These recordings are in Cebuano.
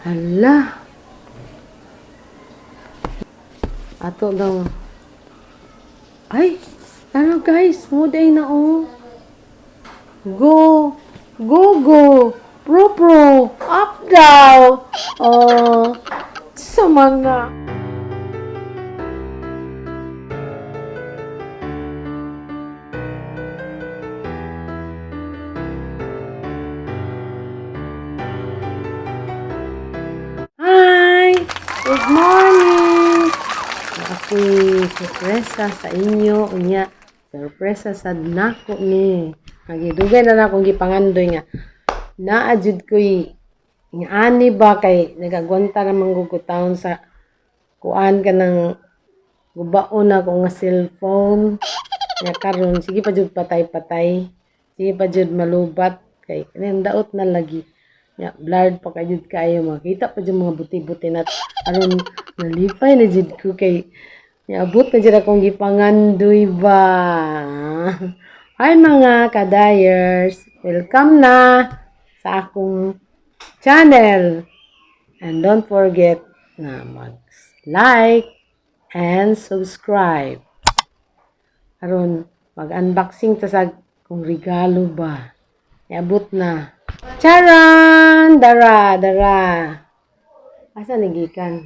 Hala. Ato daw. Ay, ano guys, muday na oh. Go, go, go. Pro, pro. Up daw. Oh, sa mga. Hi! Good morning! Ako'y sorpresa sa inyo. Unya, sorpresa sad nako ni. Nagidugay na na akong gipangandoy nga. Naa jud ko'y nga ani ba kay nagagwanta naman gud ko taon sa kuan ka ng gubaon na ko nga cellphone. Nga karon sige pa jud patay-patay. Sige pa jud malubat kay kanang daot na lagi. Ya, blurred pa kay jud kaayo makita pa jud mga buti-buti na aron nalipay na jud ko kay niabot na jud akong gipangandoy ba. Hi mga kadayers, welcome na sa akong channel. And don't forget na mag-like and subscribe. Aron mag-unboxing ta sa kung regalo ba. Niabot na. Charan! Dara, dara. Asa nagikan?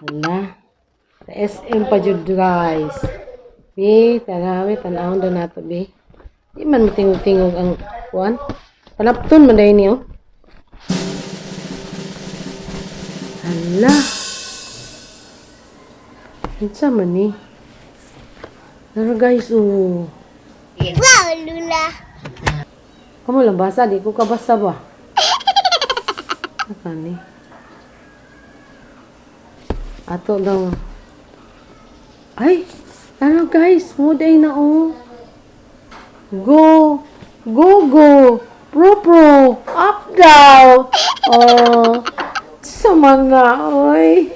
Wala. Sa SM pa jud guys. Bi, tanawi, tanawon daw nato bi. Di man matingog-tingog ang kuan. Panapton man dahil niyo. Hala. Unsa man ni? Dara guys, oh. Wow, Lula. Kamu lang basa, di ko kabasa ba? Aka ni? Ato daw. Ay! Ano guys, muday na oh. Go! Go, go! Pro, pro! Up daw! Oh! Sa mga, oy!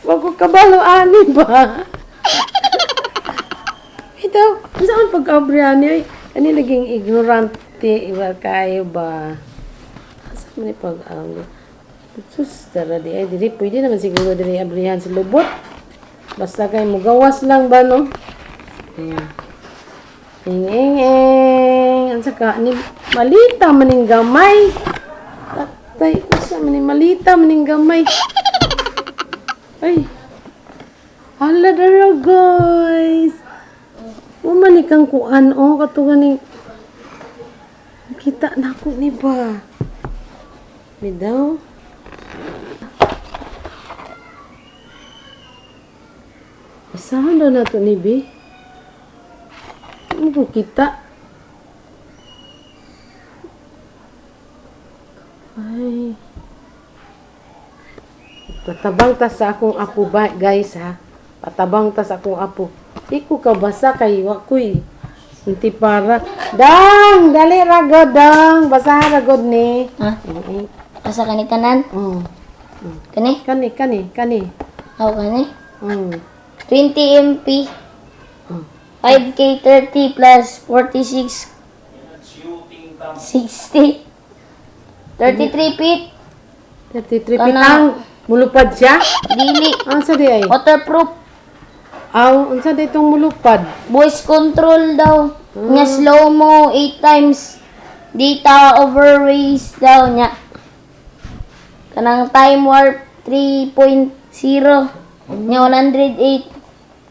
Wag ko kabalo, ani ba? Ito, saan pag-abri ani? Ay, ani naging ignorante, iba kayo ba? Asa man ni pag-abri? Sus, tara di ay dili pwede naman siguro dili abrihan sa lubot. Basta kay mugawas lang ba no? Ayan. Ing ing ing. Ang saka ni malita maning gamay. Patay usa maning malita maning gamay. Ay. Hala dara guys. Wa man ni kang kuan oh kato ganing kita na ako ni ba. Bidaw. Asahan daw na to ni B? Ano ko kita? Ay. Patabang ta sa akong apo ba, guys ha. Patabang ta sa akong apo. Di ko kabasa kay wa ko'y. Hindi para. Dang! Dali ragod, dang! Basahan ragod ni. Ha? Asa kani tanan? Oh. Kani? Kani, kani, kani. Ako kani? Mm. 20 MP. 5K 30 plus 46 60 33 feet. 33 Kana. pitang. Mulupad siya? Dili. Ang sa di ay? Waterproof. Aw, unsa di itong mulupad? Voice control daw. Nya slow mo 8 times. Data overways daw nya. Kanang time warp 3.0. Nya 108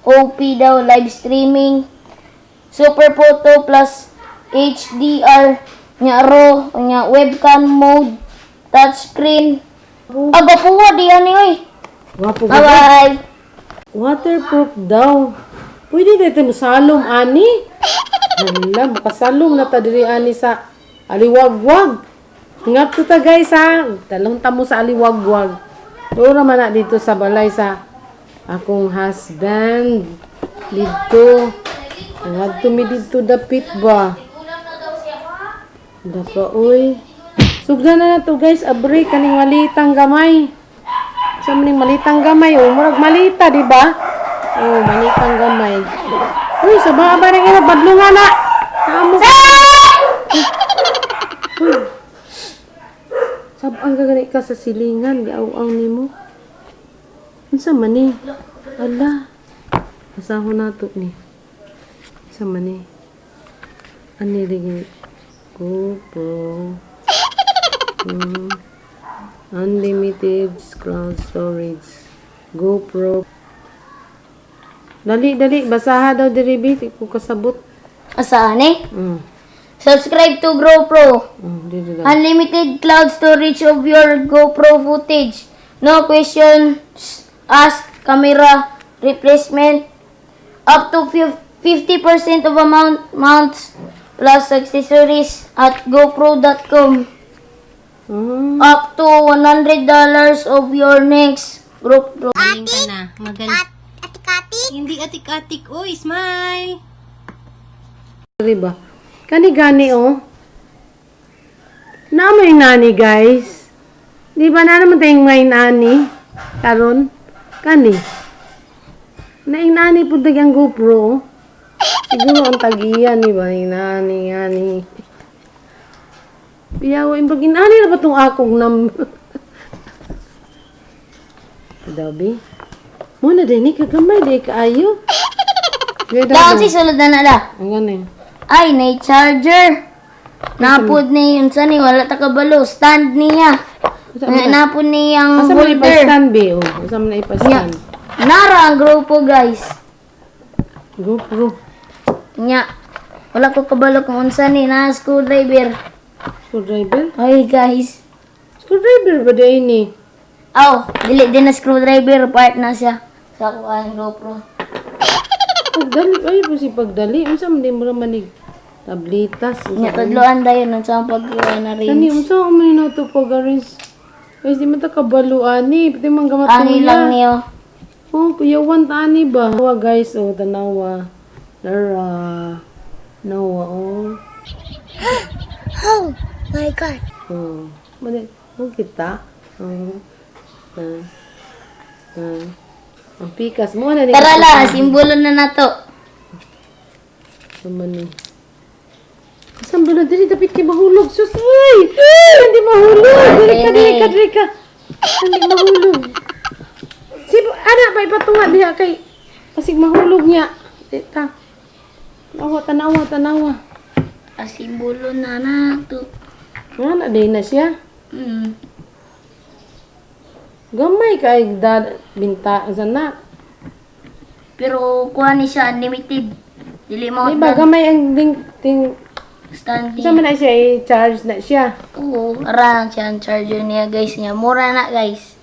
OP daw live streaming. Super photo plus HDR nya raw nya webcam mode touchscreen. Aga puwa di ani oy. Wapo Bye bye. Waterproof daw. Pwede dito mo salom ani. Hala, makasalom na ta diri ani sa aliwagwag. Ngat to ta guys ha. Talong ta mo sa aliwagwag. Doon naman na dito sa balay sa akong husband. Dito. Ngat mi dito dapit ba. Dapa oy. Sugdan na na to guys, abri kaning malitang gamay. Sa maning malitang gamay, oh, murag malita, di ba? Oh, malitang gamay. Uy, sa ba ba rin ina badlungan na. Tamo. Uy. Saba Giaw-ang gani ka sa silingan, giaw-aw nimo. Unsa man ni? Ala. Basahon nato ni. Unsa man ni? Ani lagi GoPro. Unlimited cloud storage. GoPro. Dali, dali. Basaha daw diri bi. Di ko kasabot. Asaan eh? Subscribe to GoPro. Dito daw. Unlimited cloud storage of your GoPro footage. No questions asked. Camera replacement. Up to 50% of amount mounts plus accessories at GoPro.com. Up to $100 of your next GoPro. Magaling ka na. Magaling. Atik-atik? Hindi atik-atik. Uy, smile! Diri ba? Kani gani oh. Naa may nani, guys. Di ba na naman tayong may nani? Karon? Kani. Naing nani po ang GoPro, oh. Siguro ang tagiyan ni ba? Yung nani, ani. Biyaw, imbag inani na ba itong akong number? Dabi. Muna din ni kagamay di kaayo. Daon si sulod na na da. Ang gani. Ay, nay charger. Napod ni yun sa ni wala ta kabalo. Stand niya. Napod niyang Asa man holder. ipa-stand be? Oh, asa man ipa-stand? Nara ang grupo, guys. GoPro. Nya. Wala ko kabalo kung unsa ni na screwdriver. Screwdriver? Ay, guys. Screwdriver ba di ni? Aw, dili din na screwdriver part na siya sa kuan GoPro. Pagdali ay po si pagdali. Unsa man di mo manig tablitas. Nya tudloan dayon unsa ang pagkuan na Kani range. unsa man na to pag-arrange? Guys, di man ta kabalo ani, pati man gamat Ani lang niyo. Oh, kuya want ani ba? Wa guys, oh tanawa. Nara. Nawa oh. Oh my God. Oh. Mali, mo kita. Oh. Ah. Ah. Ang pikas mo na ni. Tara la, simbolo na nato. Naman ni. Saan ba na dili dapit kay mahulog? Sus, uy! Ay, hindi mahulog! Dili ka, dili ka, dili ka. Hindi mahulog. Si, ana, pa ipatunga diha kay kasi mahulog niya. Dita. Tanawa, tanawa, tanawa. Ah, simbolo na nato. Nga na, di na siya. Gamay kay da, binta, sana. Pero kuha ni siya unlimited. Dili mo Di ba, gamay ang ding, ting, standing. sa man na siya, i-charge na siya. Oo, ara lang siya ang charger niya, guys, niya. Mura na, guys.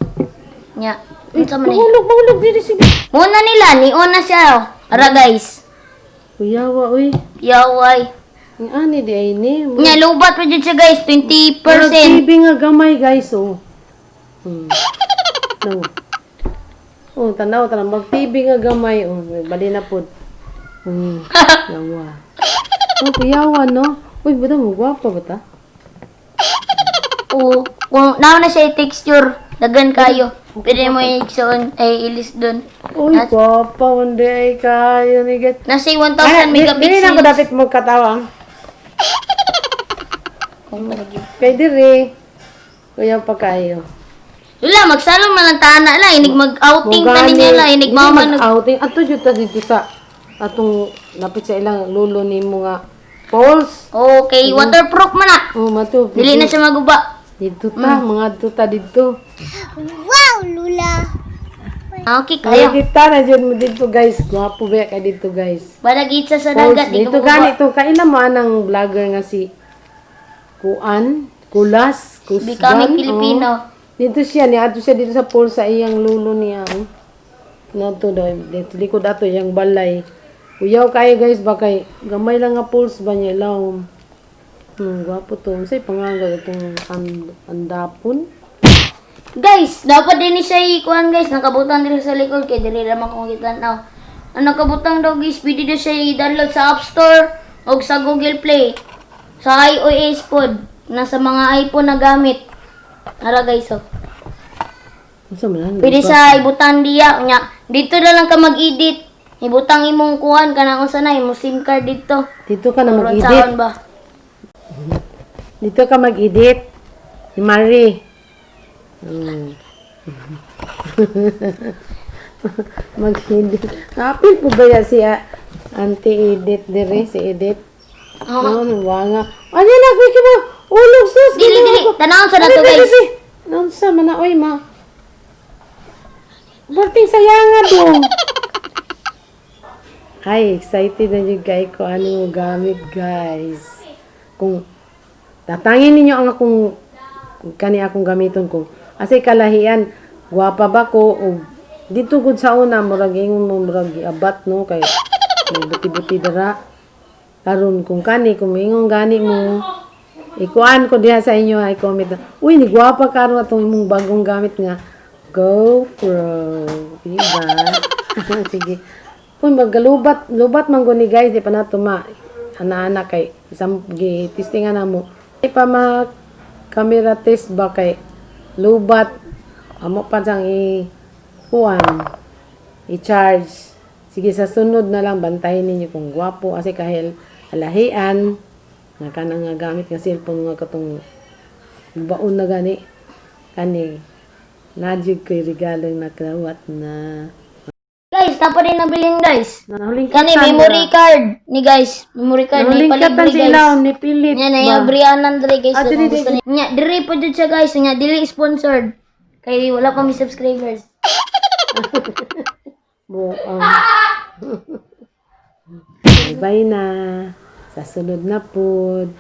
Nya. Unsa man ni? Mahulog, mahulog, dili siya. Muna nila ni una siya. Oh. Ara, guys. Kuyawa, uy. Yaway. Ang ani di ay ni. Nya lubat pa jud siya, guys, 20%. Pero TV nga gamay guys oh. No. Oh, tanaw tanaw mag TV nga gamay oh, bali na pod. Yawa. Oh, kuyawa no. Uy, buta mo gwapa ba ta? Oo, kung naa na siya texture, dagan kayo. Pwede mo i-suon ay ilis dun. Uy, gwapa undi ay kayo ni get. Nasa 1000 Dili na ko megapixels. dapit mo katawang. Kay dire. Kuya pa kayo. Wala, magsalong man lang tana lang. Inig mag-outing ta ninyo lang. Inig mama nag. Outing ato jud ta dito sa atong lapit sa ilang lulo nimo nga falls. Okay, waterproof man na. Oh, mato. Dili na siya maguba. Dito ta, mga dito ta dito. Wow, Lula. Ah, okay, Kayo kayo. dito na jud mo dito guys. Gwapo ba kay dito guys. Balag itsa sa Falls dagat, di dito ka maguba. gani to kaila mo anang vlogger nga si Kuan, Kulas, Kusgan. Becoming Oh. Filipino. Dito siya, niadto siya dito sa pool sa iyang lulo niya. Oh. Nato daw, dito likod ato iyang balay. Uyaw kayo guys, ba kay gamay lang nga pools ba niya ilawom. Gwapo to. Unsay pangalan itong andapon? Guys, dapat din ni siya ikuan, guys. Nakabutang diri sa likod kay diri lamang kung kita now. Ang nakabutang daw, guys, pwede daw siya i-download sa App Store o sa Google Play. Sa iOS pod nasa mga iPhone na gamit. Ara guys, oh. Unsa man ang Pwede sa ibutang diya nya. Dito na lang ka mag-edit. Ibutang imong kuan kanang unsa na imong SIM card dito. Dito ka na Or mag-edit. unsaon ba? Dito ka mag-edit. Ni Marie. Mag-edit. Napil po ba yan si Auntie Edith dire? Si Edith? Oh. No, wanga. Ano na, quick mo! Ulog sus! Dili, dili. Tanawon sa nato, guys. Naunsa man na, oy ma. Barting sayanga dong. Ay, excited na jud kay ko ano mo gamit, guys. Kung tatangin ninyo ang akong kani akong gamiton kung asay kalahian, gwapa ba ko o dito gud sa una murag ingon mo murag giabat no kay may buti-buti dara karon. Kung kani kung moingon gani mo, ikuan ko diha sa inyo ay comment na, "Uy, ni gwapa karon atong imong bagong gamit nga GoPro." Diba? Sige. Uy, magalubat, lubat man guni, guys, di pa nato ma ana-ana kay isang gi testingan na mo. Di pa ma camera test ba kay lubat amo pa siyang i kuan i-charge. Sige, sa sunod na lang bantayin ninyo kung gwapo kasi kahil alahian nga kanang nga gamit nga cellphone nga katong baon na gani kani na jud ko'y regalo nakawat na. Guys, tapa din nabilin, guys. Nahuling Kani memory card ni guys. Memory card ni Nahulingkatan palibre, si Ilaw guys. ni Pilit Nya na ba? yung Brianan dre, guys. Ah, Kung dili, gusto niya. Nya diri po jud siya, guys. Nya dili sponsored. Kay wala pa mi subscribers. Buong. Bye-bye na. Sa sunod na pod.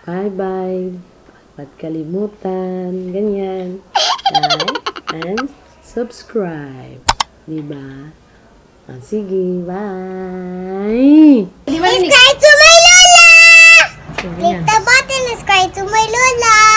Bye-bye. Huwag kalimutan. Ganyan. Like and subscribe. Diba? Ah, sige, bye! Subscribe to my Lola! Click the button and subscribe to my Lola!